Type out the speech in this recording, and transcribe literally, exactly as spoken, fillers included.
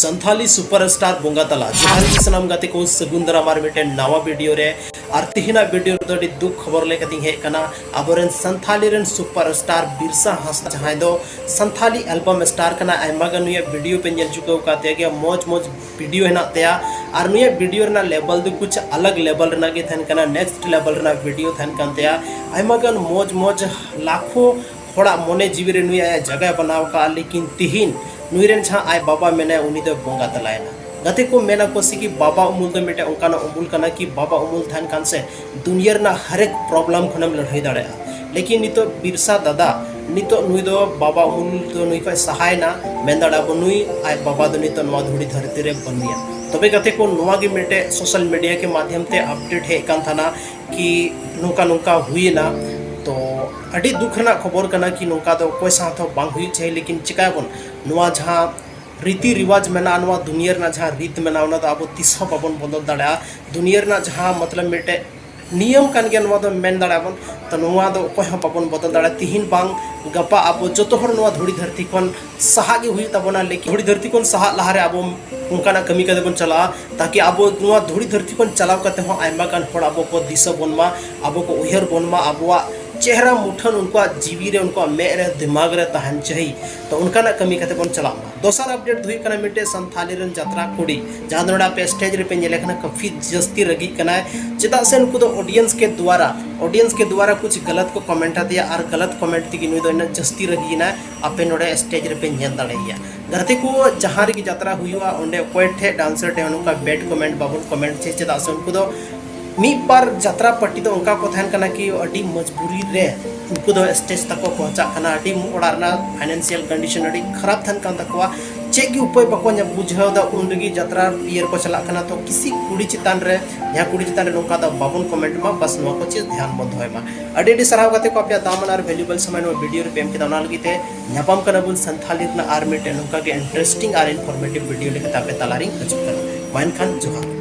Santali super star ᱵᱚᱸᱜᱟ ᱛᱟᱞᱟ ᱡᱚᱦᱟᱨ ᱜᱮ ᱥᱟᱱᱟᱢ ᱜᱟᱛᱮ ᱠᱚ, ᱥᱟᱹᱜᱩᱱ ᱫᱟᱨᱟᱢ ᱟᱨ ᱢᱤᱫᱴᱮᱱ ᱱᱟᱣᱟ ᱵᱷᱤᱰᱤᱭᱳ ᱨᱮ᱾ ᱟᱨ ᱛᱤᱦᱤᱧᱟᱜ ᱵᱷᱤᱰᱤᱭᱳ ᱨᱮᱫᱚ ᱟᱹᱰᱤ ᱫᱩᱠ ᱠᱷᱚᱵᱚᱨ ᱞᱮᱠᱟᱛᱤᱧ ᱦᱮᱡ ᱟᱠᱟᱱᱟ᱾ ᱟᱵᱚᱨᱮᱱ ᱥᱟᱱᱛᱷᱟᱞᱤ ᱨᱮᱱ ᱥᱩᱯᱟᱨ ᱥᱴᱟᱨ ᱵᱤᱨᱥᱟ ᱦᱟᱸᱥᱫᱟ, ᱡᱟᱦᱟᱸᱭ ᱫᱚ ᱥᱟᱱᱛᱷᱟᱞᱤ ᱮᱞᱵᱟᱢ ᱥᱴᱟᱨ ᱠᱟᱱᱟ, ᱟᱭᱢᱟ ᱜᱟᱱ ᱱᱩᱭᱟᱜ ᱵᱷᱤᱰᱤᱭᱳ ᱯᱮ ᱧᱮᱞ ᱪᱩᱠᱟᱹᱣ ᱟᱠᱟᱫ ᱛᱟᱭ ᱜᱮᱭᱟ, ᱢᱚᱡᱽ ᱢᱚᱡᱽ ᱵᱷᱤᱰᱤᱭᱳ ᱦᱮᱱᱟᱜ ᱛᱟᱭᱟ᱾ ᱟᱨ ᱱᱩᱭᱟᱜ ᱵᱷᱤᱰᱤᱭᱳ ᱨᱮᱱᱟᱜ ᱞᱮᱵᱮᱞ ᱫᱚ ᱠᱩᱪ ᱟᱞᱟᱜᱽ ᱞᱮᱵᱮᱞ ᱨᱮᱱᱟᱜ ᱜᱮ ᱛᱟᱦᱮᱱ ᱠᱟᱱᱟ, ᱱᱮᱠᱥᱴ ᱞᱮᱵᱮᱞ ᱨᱮᱱᱟᱜ ᱵᱷᱤᱰᱤᱭᱳ ᱛᱟᱦᱮᱱ ᱠᱟᱱ ᱛᱟᱭᱟ᱾ ᱟᱭᱢᱟ ᱜᱟᱱ ᱢᱚᱡᱽ ᱢᱚᱡᱽ ᱞᱟᱠᱷᱚ ᱦᱚᱲᱟᱜ ᱢᱚᱱᱮ ᱡᱤᱣᱤ ᱨᱮ ᱱᱩᱭ ᱟᱭᱟᱜ ᱡᱟᱭᱜᱟᱭ ᱵᱮᱱᱟᱣ ᱟᱠᱟᱫᱼᱟ, ᱞᱮᱠᱤᱱ ᱛᱤᱦᱤᱧ ᱱᱩᱭ ᱨᱮᱱ ᱡᱟᱦᱟᱸ ᱟᱡ ᱵᱟᱵᱟ ᱢᱮᱱᱟᱭᱟ, ᱩᱱᱤ ᱫᱚ ᱵᱚᱸᱜᱟ ᱛᱟᱞᱟᱭᱮᱱᱟ᱾ ᱜᱟᱛᱮ ᱠᱚ, ᱢᱮᱱᱟ ᱠᱚ ᱥᱮ ᱠᱤ ᱵᱟᱵᱟ ᱩᱢᱩᱞ ᱫᱚ ᱢᱤᱫᱴᱮᱱ ᱚᱱᱠᱟᱱᱟᱜ ᱩᱢᱩᱞ ᱠᱟᱱᱟ ᱠᱤ ᱵᱟᱵᱟ ᱩᱢᱩᱞ ᱛᱟᱦᱮᱱ ᱠᱷᱟᱱ ᱥᱮ ᱫᱩᱱᱤᱭᱟᱹ ᱨᱮᱱᱟᱜ ᱦᱟᱨᱮᱠ ᱯᱨᱚᱵᱞᱮᱢ ᱠᱷᱚᱱᱮᱢ ᱞᱟᱹᱲᱦᱟᱹᱭ ᱫᱟᱲᱮᱭᱟᱜᱼᱟ᱾ ᱞᱮᱠᱤᱱ ᱱᱤᱛᱚᱜ ᱵᱤᱨᱥᱟ ᱫᱟᱫᱟ, ᱱᱤᱛᱚᱜ ᱱᱩᱭ ᱫᱚ ᱵᱟᱵᱟ ᱩᱢᱩᱞ ᱫᱚ ᱱᱩᱭ ᱠᱷᱚᱱ ᱥᱟᱦᱟᱭᱮᱱᱟ, ᱢᱮᱱ ᱫᱟᱲᱮᱭᱟᱜᱼᱟ ᱵᱚᱱ ᱱᱩᱭ ᱟᱡ ᱵᱟᱵᱟ ᱫᱚ ᱱᱤᱛᱚᱜ ᱱᱚᱣᱟ ᱫᱷᱩᱲᱤ ᱫᱷᱟᱹᱨᱛᱤ ᱨᱮ ᱵᱟᱹᱱᱩᱭᱟ᱾ ᱛᱚᱵᱮ ᱜᱟᱛᱮ ᱠᱚ, ᱱᱚᱣᱟ ᱜᱮ ᱢᱤᱫᱴᱮᱡ ᱥᱳᱥᱟᱞ ᱢᱤᱰᱤᱭᱟ ᱠᱮ ᱢᱟᱫᱷᱭᱚᱢ ᱛᱮ ᱟᱯᱰᱮᱴ ᱦᱮᱡ ᱠᱟᱱ ᱛᱟᱦᱮᱱᱟ ᱠᱤ ᱱᱚᱝᱠᱟ ᱱᱚᱝᱠᱟ ᱦᱩᱭᱮᱱᱟ᱾ ᱛᱚ ᱟᱹᱰᱤ ᱫᱩᱠ ᱨᱮᱱᱟᱜ ᱠᱷᱚᱵᱚᱨ ᱠᱟᱱᱟ ᱠᱤ ᱱᱚᱝᱠᱟ ᱫᱚ ᱚᱠᱚᱭ ᱥᱟᱶ ᱛᱮᱦᱚᱸ ᱵᱟᱝ ᱦᱩᱭᱩᱜ ᱪᱟᱹᱦᱤ, ᱞᱮᱠᱤᱱ ᱪᱤᱠᱟᱹᱭᱟᱵᱚᱱ, ᱱᱚᱣᱟ ᱡᱟᱦᱟᱸ ᱨᱤᱛᱤ ᱨᱤᱣᱟᱡᱽ ᱢᱮᱱᱟᱜᱼᱟ, ᱱᱚᱣᱟ ᱫᱩᱱᱤᱭᱟᱹ ᱨᱮᱱᱟᱜ ᱡᱟᱦᱟᱸ ᱨᱤᱛ ᱢᱮᱱᱟᱜᱼᱟ, ᱚᱱᱟ ᱫᱚ ᱟᱵᱚ ᱛᱤᱥ ᱦᱚᱸ ᱵᱟᱵᱚᱱ ᱵᱚᱫᱚᱞ ᱫᱟᱲᱮᱭᱟᱜᱼᱟ᱾ ᱫᱩᱱᱤᱭᱟᱹ ᱨᱮᱱᱟᱜ ᱡᱟᱦᱟᱸ ᱢᱚᱛᱞᱚᱵ ᱢᱤᱫᱴᱮᱡ ᱱᱤᱭᱚᱢ ᱠᱟᱱ ᱜᱮᱭᱟ, ᱱᱚᱣᱟ ᱫᱚ ᱢᱮᱱ ᱫᱟᱲᱮᱭᱟᱜᱼᱟ ᱵᱚᱱ᱾ ᱛᱚ ᱱᱚᱣᱟ ᱫᱚ ᱚᱠᱚᱭ ᱦᱚᱸ ᱵᱟᱵᱚᱱ ᱵᱚᱫᱚᱞ ᱫᱟᱲᱮᱭᱟᱜᱼᱟ᱾ ᱛᱤᱦᱤᱧ ᱵᱟᱝ ᱜᱟᱯᱟ ᱟᱵᱚ ᱡᱚᱛᱚ ᱦᱚᱲ ᱱᱚᱣᱟ ᱫᱷᱩᱲᱤ ᱫᱷᱟᱹᱨᱛᱤ ᱠᱷᱚᱱ ᱥᱟᱦᱟᱜ ᱜᱮ ᱦᱩᱭᱩᱜ ᱛᱟᱵᱚᱱᱟ, ᱞᱮᱠᱤᱱ ᱫᱷᱩᱲᱤ ᱫᱷᱟᱹᱨᱛᱤ ᱠᱷᱚᱱ ᱥᱟᱦᱟᱜ ᱞᱟᱦᱟᱨᱮ ᱟᱵᱚ ᱚᱱᱠᱟᱱᱟᱜ ᱠᱟᱹᱢᱤ ᱠᱟᱛᱮ ᱵᱚᱱ ᱪᱟᱞᱟᱜᱼᱟ, ᱛᱟᱠᱤ ᱟᱵᱚ ᱱᱚᱣᱟ ᱫᱷᱩᱲᱤ ᱫᱷᱟᱹᱨᱛᱤ ᱠᱷᱚᱱ ᱪᱟᱞᱟᱣ ᱠᱟᱛᱮ ᱦᱚᱸ ᱟᱭᱢᱟ ᱜᱟᱱ ᱦᱚᱲ ᱟᱵᱚ ᱠᱚ ᱫᱤᱥᱟᱹ ᱵᱚᱱ ᱢᱟ, ᱟᱵᱚ ᱠᱚ ᱩᱭᱦᱟᱹᱨ ᱵᱚᱱ ᱢᱟ, ᱟᱵᱚᱣᱟᱜ ᱪᱮᱦᱨᱟ ᱢᱩᱴᱷᱟᱹᱱ ᱩᱱᱠᱩᱣᱟᱜ ᱡᱤᱣᱤ ᱨᱮ, ᱩᱱᱠᱩᱣᱟᱜ ᱢᱮᱫ ᱨᱮ, ᱫᱤᱢᱟᱜᱽ ᱨᱮ ᱛᱟᱦᱮᱱ ᱪᱟᱹᱦᱤ᱾ ᱛᱚ ᱚᱱᱠᱟᱱᱟᱜ ᱠᱟᱹᱢᱤ ᱠᱟᱛᱮ ᱵᱚᱱ ᱪᱟᱞᱟᱜ ᱢᱟ᱾ ᱫᱚᱥᱟᱨ ᱟᱯᱰᱮᱴ ᱫᱚ ᱦᱩᱭᱩᱜ ᱠᱟᱱᱟ ᱢᱤᱫᱴᱮᱡ ᱥᱟᱱᱛᱷᱟᱞᱤ ᱨᱮᱱ ᱡᱟᱛᱨᱟ ᱠᱩᱲᱤ, ᱡᱟᱦᱟᱸ ᱫᱚ ᱱᱚᱰᱮ ᱟᱯᱮ ᱥᱴᱮᱡ ᱨᱮᱯᱮ ᱧᱮᱞᱮ ᱠᱟᱱᱟ, ᱠᱟᱯᱷᱤ ᱡᱟᱹᱥᱛᱤ ᱨᱟᱹᱜᱤᱜ ᱠᱟᱱᱟᱭ᱾ ᱪᱮᱫᱟᱜ ᱥᱮ ᱩᱱᱠᱩ ᱫᱚ ᱚᱰᱤᱭᱮᱱᱥ ᱠᱮ ᱫᱩᱣᱟᱨᱟ, ᱚᱰᱤᱭᱮᱱᱥ ᱠᱮ ᱫᱩᱣᱟᱨᱟ ᱠᱩᱪ ᱜᱟᱞᱟᱛ ᱠᱚ ᱠᱚᱢᱮᱱᱴ ᱟᱫᱮᱭᱟ ᱟᱨ ᱜᱟᱞᱟᱛ ᱠᱚᱢᱮᱱᱴ ᱛᱮᱜᱮ ᱱᱩᱭ ᱫᱚ ᱤᱱᱟᱹᱜ ᱡᱟᱹᱥᱛᱤ ᱨᱟᱹᱜᱤᱭᱮᱱᱟᱭ᱾ ᱟᱯᱮ ᱱᱚᱰᱮ ᱥᱴᱮᱡ ᱨᱮᱯᱮ ᱧᱮᱞ ᱫᱟᱲᱮᱭᱟᱭᱟ᱾ ᱜᱟᱛᱮ ᱠᱚ, ᱡᱟᱦᱟᱸ ᱨᱮᱜᱮ ᱡᱟᱛᱨᱟ ᱦᱩᱭᱩᱜᱼᱟ, ᱚᱸᱰᱮ ᱚᱠᱚᱭ ᱴᱷᱮᱡ ᱰᱟᱱᱥᱟᱨ ᱴᱷᱮᱡ ᱱᱚᱝᱠᱟ ᱵᱮᱰ ᱠᱚᱢᱮᱱᱴ ᱵᱟᱵᱚᱱ ᱠᱚᱢᱮᱱᱴ ᱪᱮ, ᱪᱮᱫᱟᱜ ᱥᱮ ᱩᱱᱠᱩ ᱫᱚ ᱢᱤᱫ ᱵᱟᱨ ᱡᱟᱛᱨᱟ ᱯᱟᱨᱴᱤ ᱫᱚ ᱚᱱᱠᱟ ᱠᱚ ᱛᱟᱦᱮᱱ ᱠᱟᱱᱟ ᱠᱤ ᱟᱹᱰᱤ ᱢᱚᱡᱽᱵᱩᱨᱤ ᱨᱮ ᱩᱱᱠᱩ ᱫᱚ ᱥᱴᱮᱡ ᱛᱟᱠᱚ ᱯᱚᱦᱪᱟᱜ ᱠᱟᱱᱟ, ᱟᱹᱰᱤ ᱚᱲᱟᱜ ᱨᱮᱱᱟᱜ ᱯᱷᱟᱭᱱᱮᱱᱥᱤᱭᱟᱞ ᱠᱚᱱᱰᱤᱥᱚᱱ ᱟᱹᱰᱤ ᱠᱷᱟᱨᱟᱯ ᱛᱟᱦᱮᱱ ᱠᱟᱱ ᱛᱟᱠᱚᱣᱟ, ᱪᱮᱫ ᱜᱮ ᱩᱯᱟᱹᱭ ᱵᱟᱠᱚ ᱧᱟᱢ ᱵᱩᱡᱷᱟᱹᱣ ᱮᱫᱟ, ᱩᱱ ᱨᱮᱜᱮ ᱡᱟᱛᱨᱟ ᱤᱭᱟᱹ ᱨᱮᱠᱚ ᱪᱟᱞᱟᱜ ᱠᱟᱱᱟ᱾ ᱛᱚ ᱠᱤᱥᱤ ᱠᱩᱲᱤ ᱪᱮᱛᱟᱱ ᱨᱮ, ᱡᱟᱦᱟᱸ ᱠᱩᱲᱤ ᱪᱮᱛᱟᱱ ᱨᱮ ᱱᱚᱝᱠᱟ ᱫᱚ ᱵᱟᱵᱚᱱ ᱠᱚᱢᱮᱱᱴ ᱢᱟ, ᱵᱟᱥ ᱱᱚᱣᱟ ᱠᱚ ᱪᱮᱫ ᱫᱷᱮᱭᱟᱱ ᱵᱚᱱ ᱫᱚᱦᱚᱭ ᱢᱟ᱾ ᱟᱹᱰᱤ ᱟᱹᱰᱤ ᱥᱟᱨᱦᱟᱣ ᱜᱟᱛᱮ ᱠᱚ, ᱟᱯᱮᱭᱟᱜ ᱫᱟᱢᱟᱱ ᱟᱨ ᱵᱷᱮᱞᱩᱭᱮᱵᱚᱞ ᱥᱚᱢᱚᱭ ᱱᱚᱣᱟ ᱵᱷᱤᱰᱤᱭᱳ ᱨᱮᱯᱮ ᱮᱢ ᱠᱮᱫᱟ, ᱚᱱᱟ ᱞᱟᱹᱜᱤᱫ ᱛᱮ᱾ ᱧᱟᱯᱟᱢ ᱠᱟᱱᱟ ᱵᱚᱱ ᱥᱟᱱᱛᱷᱟᱞᱤ ᱨᱮᱱᱟᱜ ᱟᱨ ᱢᱤᱫᱴᱮᱱ ᱱᱚᱝᱠᱟ ᱜᱮ ᱤᱱᱴᱟᱨᱮᱥᱴᱤᱝ ᱟᱨ ᱤᱱᱯᱷᱚᱨᱢᱮᱴᱤᱵᱷ ᱵᱷᱤᱰᱤᱭᱳ ᱞᱮᱠᱟᱛᱮ ᱟᱯᱮ ᱛᱟᱞᱟᱨᱤᱧ ᱦᱤᱡᱩᱜ ᱠᱟᱱᱟ᱾ ᱢᱟ ᱮᱱᱠᱷᱟᱱ ᱡᱚᱦᱟᱨ᱾